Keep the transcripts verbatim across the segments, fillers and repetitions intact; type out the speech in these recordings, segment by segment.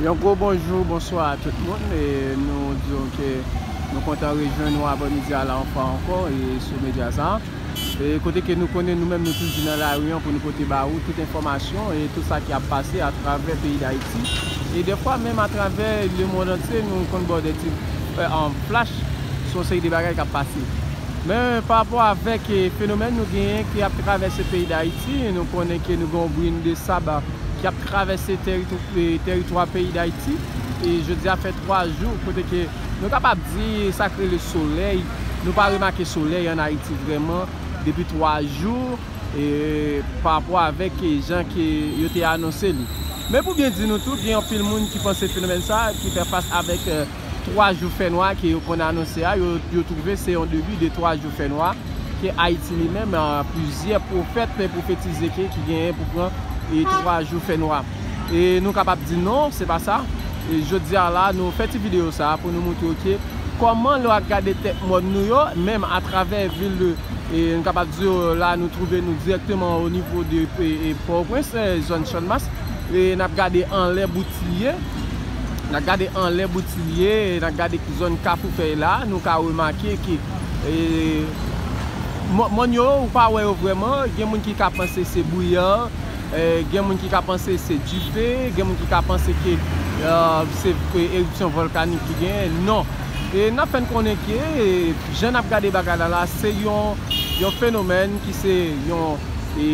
Yon gwo bonjou, bonswa a tout moun. E nou di w ke nou kontan rejwenn nou aprèmidi a la yon fwa ankò e sou medya sa. E kote ke nou konnen nou menm nou toujou nan lari an pou nou pote ba ou tout enfòmasyon e tout sa ki ap pase atravè peyi Dayiti. E dèfwa menm atravè lemonn antye nou konn ba w de ti, e, an flash sou yon seri de bagay k ap pase. Men pa rapò avèk, e, fenomèn nou genyen ki ap travèse peyi Dayiti, nou konnen ke nou gen yon brin de sab ki ap travèse tèritw-, e, tèritwa peyi Dayiti. E jodi a fè twa jou kote ke nou kapab di sa k rele solèy. Nou pa remake solèy ann Ayiti vrèman depi twa jou, e, pa rapò avèk, e, jan ke yo te anonse li. Men pou byen di nou tou, gen anpil moun ki panse fenomèn sa ki fè fas avèk, e, twa jou fènwa ke yo konn anonse a, yo, yo twouve se yon debi de twa jou fènwa ke Ayiti li menm, e, plizyè pwofèt te pwofetize ke ki genyen pou pran, e, twa jou fènwa. E nou kapab di non, se pa sa. E jodi a la, nou fè ti videyo sa pou nou montre w ke kòman lè w ap gade tèt mòn nou yo, menm atravè vil de, e nou kapab di w la, nou twouve nou dirèkteman o nivo de, e, e Pòtoprens, e, zòn Channmas. E n ap gade anlè Boutilye, n ap gade anlè Boutilye, e n ap gade zòn Kafou Fèy la, nou ka remake ke, e, mòn, mòn yo, ou pa wè yo vrèman. Gen moun ki ka panse se bouya, e, gen moun ki ka panse se dife, gen moun ki ka panse ke, e, se, e, eripsyon vòlkanik ki genyen. Non. E n ap fè n konnen ke, e, jan n ap gade bagay la la, se yon, yon fenomèn ki se yon, e,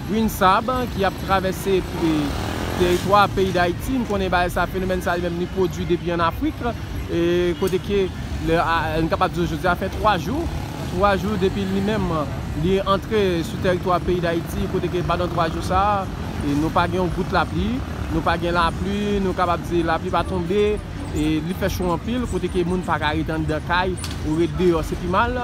grenn sab ki ap travèse, e, tèritwa peyi Dayiti. M konnen bagay sa, fenomèn sa li menm li pwodui depi ann Afrik, e, kote ke lè, a, n kapab di w jodi a fè twa jou, twa jou depi li menm li antre sou tèritwa peyi Dayiti, kote ke pandan twa jou sa, e, nou pa gen yon gout lapli, nou pa gen lapli, nou kapab di lapli pa tonbe, e li fè cho anpil, kote ke moun pa ka ret anndan kay, ou ret deyò, se pi mal.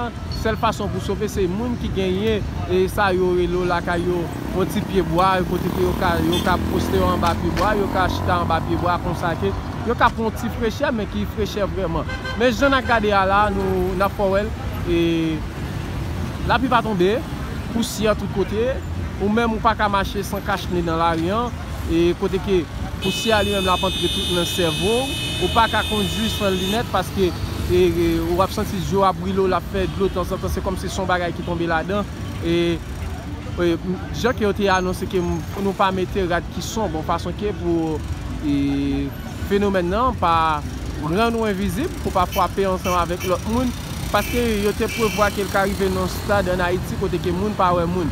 Sèl fason pou sove se moun ki genyen, e, sa yo rele w lakay yo, yon ti pye bwa, kote ke yo ka, yo ka poste yo anba pye bwa, yo ka chita anba pye bwa, konsa ke yo ka pran yon ti frechè, men ki frechè vrèman. Men jan n ap gade a la, nou, n ap fè w wè l, e, lapli pa tonbe, pousyè tout kote, ou menm ou pa ka mache san kach ne nan lari an, e kote ke pousyè a li menm l ap antre tout nan sèvo w, ou pa ka kondui san linèt paske, e, e, w ap santi je w ap brile w, l ap fè dlo tanzantan, se kòmsi se yon bagay ki tonbe ladan. E, e, jan ke yo te anonse ke m-, pou nou pa mete rad ki sonb, yon fason ke pou, e, fenomèn nan pa rann ou envizib, pou pa frape ansanm avèk lòt moun, paske yo te prevwa ke l ka rive nan yon stad ann Ayiti kote ke moun pa wè moun.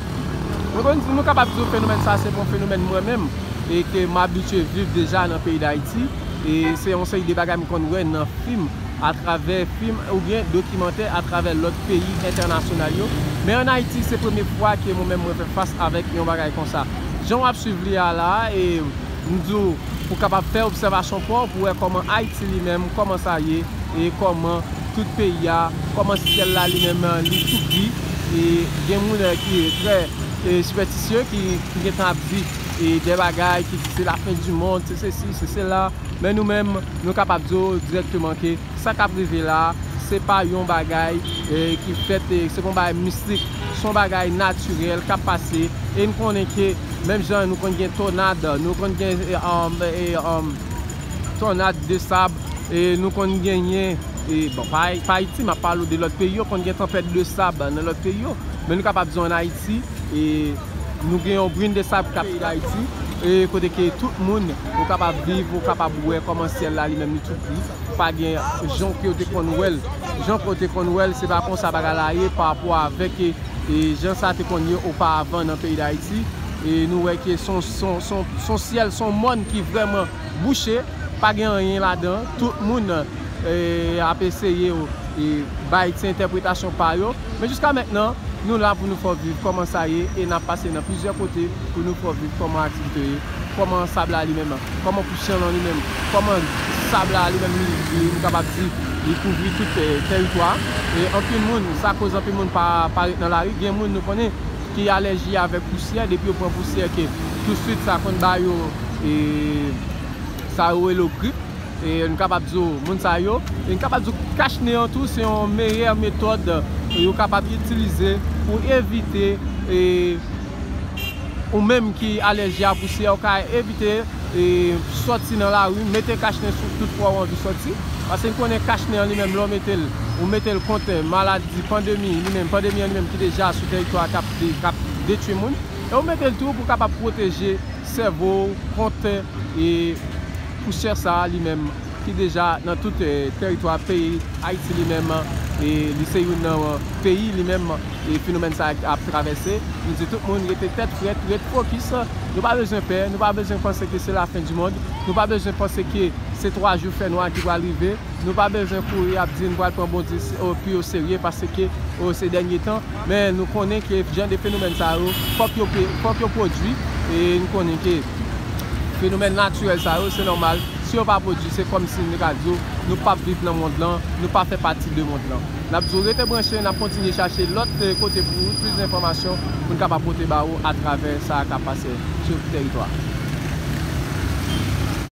Mwen konn, nou kapab di w fenomèn sa se pa yon fenomèn mwen menm, e ke m abitye viv deja nan peyi Dayiti, e se yon seri de bagay m konn wè nan fim, atravè fim oubyen dokimantè atravè lòt peyi entènasyonal yo. Men ann Ayiti, se premye fwa ke mwen menm mwen fè fas avèk yon bagay konsa. Jan w ap swiv li a la, e m di w, pou w kapab fè obsèvasyon pa w, pou w wè kòman Ayiti li menm, kòman sa ye, e kòman tout peyi a, kòman syèl la li menm, li tou gri, e gen moun, e, ki trè, e, sipètisye, ki, ki gentan ap di, e, de bagay, ki di se lafen di mond, se sesi, se sela. Men nou menm, nou kapab di w dirèkteman ke sa k ap rive la, se pa yon bagay, e, ki fèt, e, se pa yon bagay mistik, se yon bagay natirèl k ap pase, e n konnen ke menm jan nou konn gen tònad, nou konn gen, e, um, e, um, tònad de sab, e nou konn genyen, e, bon, pa, pa Ayiti, m ap pale w de lòt peyi yo, konn gen tanpèt de sab nan lòt peyi yo, men nou kapab di ann Ayiti, e nou gen yon brin de sab k ap peyi Dayiti, e kote ke tout moun, ou kapab viv, ou kapab wè kòman syèl la li menm li tou gri, pa gen jan ke yo te konn wè l, jan ke yo te konn wè l, se pa konsa bagay la ye pa rapò avèk, e, e jan sa te konn ye oparavan nan peyi Dayiti, e nou wè ke se yon, se yon, se yon, se yon syèl, se yon mòn ki vrèman bouche, pa gen anyen ladan, tout moun, e, ap eseye, e, bay ti entèpretasyon pa yo. Men jiska mentnan, nou la pou nou fè w viv kòman sa ye, e n ap pase nan plizyè kote pou nou fè w viv kòman aktivite yo ye, kòman sab la li menm, kòman pousyè lan li menm, kòman sab la li menm, li, li, nou kapab di, li kouvri tout, e, tèritwa. E anpil moun, sa koz anpil moun pa, pa ret nan lari. Gen moun nou konnen ki alèji avèk pousyè, depi yo pran pousyè ke tousuit sa konn ba yo, e, sa yo rele w grip. E n kapab di w, moun sa yo, e n kapab di w kach ne an tou, se yon meyè metòd yo kapab itilize pou evite, e, ou menm ki alèji a pousyè, ou ka evite e, sòti nan lari, mete kachnen sou tout fwa w anvi sòti. Paske n konnen kachnen an li menm, lè w mete l, ou mete l kont maladi, pandemi, li menm, pandemi an li menm ki deja sou tèritwa k ap de-, k ap detwi moun. E ou mete l tou pou kapab pwoteje sèvo w kont, e, pousyè sa a li menm ki deja nan tout, e, tèritwa peyi Ayiti li menm, e, li se youn nan peyi li menm, e, fenomèn sa a ap travèse. Nou di tout moun rete tèt frèt, ret fokis. Nou pa bezwen pè, nou pa bezwen panse ke se lafen di mond, nou pa bezwen panse ke se twa jou fènwa ki pral rive. Nou pa bezwen kouri ap di n pral pran Bondye se-, o, pi o serye paske, o, se dènye tan. Men nou konnen ke jan de fenomèn sa yo, fòk yo pe-, fòk yo pwodui. E nou konnen ke fenomèn natirèl sa yo, se nòmal. Si yo pa pwodui, se kòmsi n te ka di w, nou p ap viv nan mond lan, nou pa fè pati de mond lan. N ap di w rete branche, n ap kontinye chache lòt, e, kote pou ou, plis enfòmasyon pou n kapab pote ba ou atravè sa k ap pase sou tèritwa.